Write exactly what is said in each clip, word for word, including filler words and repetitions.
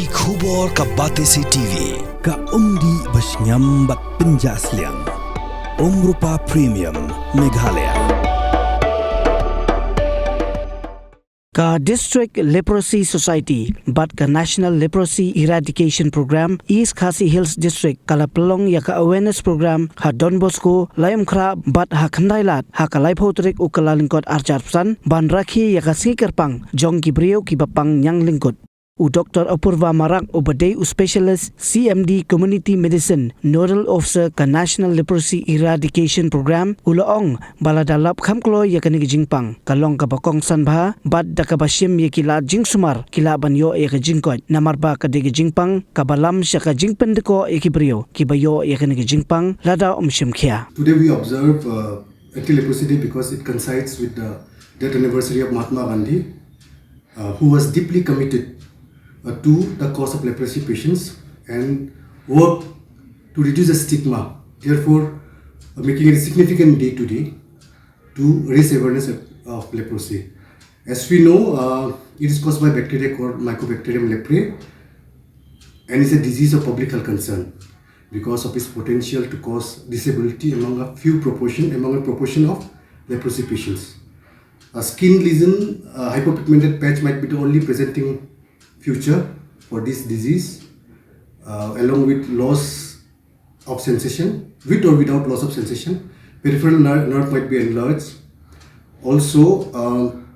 Ki khubor ka Batesi T V, ka umdih ba shngiam bad pynjah sliang. Umrupa Premium, Meghalaya. Ka District Leprosy Society bad ka National Leprosy Eradication Program East Khasi Hills District ka la pynlong ïa ka awareness program ha Don Bosco, Laitumkhrah bad ha Khyndai Lad ha ka laiphew tarik u Kyllalyngkot arhajar arphew san ban rakhe ïa ka sngi kyrpang jong ki briew kiba pang ñianglyngkut. U Doctor Apurva Marak uba dei u specialist C M D Community Medicine Nodal Officer ka National Leprosy Eradication Program u la ong ba lada lap kham kloi ïa kane ka jingpang ka long kaba kongsan bha bad da kaba shim ïa ki lad jingsumar ki lah ban ïoh ïa ka jingkoit namar ba ka dei ka jingpang kaba lam sha ka jingpynduh ïa ki briew kiba ïoh ïa kane ka jingpang lada ym shim khia. Today we observe uh, Anti-Leprosy Day because it coincides with the death anniversary of Mahatma Gandhi, uh, who was deeply committed uh, to the cause of leprosy patients and worked to reduce the stigma, therefore uh, making it a significant day today to raise awareness of, of leprosy. As we know, uh, it is caused by bacteria called Mycobacterium leprae and is a disease of public health concern because of its potential to cause disability among a few proportion, among a proportion of leprosy patients. A skin lesion, a hypopigmented patch might be the only presenting feature for this disease, uh, along with loss of sensation, with or without loss of sensation. Peripheral ner- nerve might be enlarged. Also, um,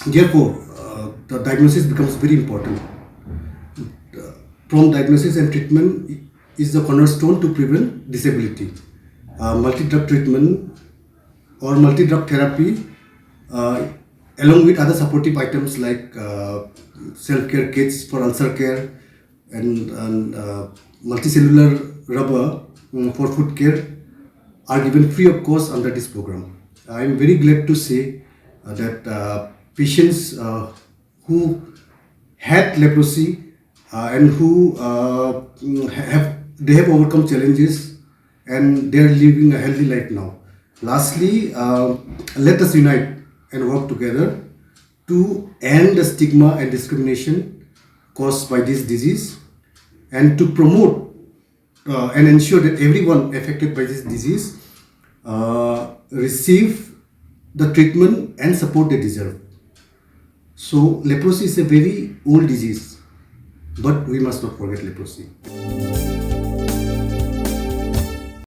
therefore, uh, the diagnosis becomes very important. Uh, prompt diagnosis and treatment is the cornerstone to prevent disability. Uh, multi-drug treatment or multi-drug therapy, uh, along with other supportive items like uh, self-care kits for ulcer care and, and uh, multicellular rubber um, for foot care, are given free of cost under this program. I am very glad to say uh, that uh, patients uh, who had leprosy uh, and who uh, mm, ha- have they have overcome challenges and they are living a healthy life now. Lastly, uh, let us unite and work together to end the stigma and discrimination caused by this disease and to promote uh, and ensure that everyone affected by this disease uh, receive the treatment and support they deserve. So, leprosy is a very old disease, but we must not forget leprosy.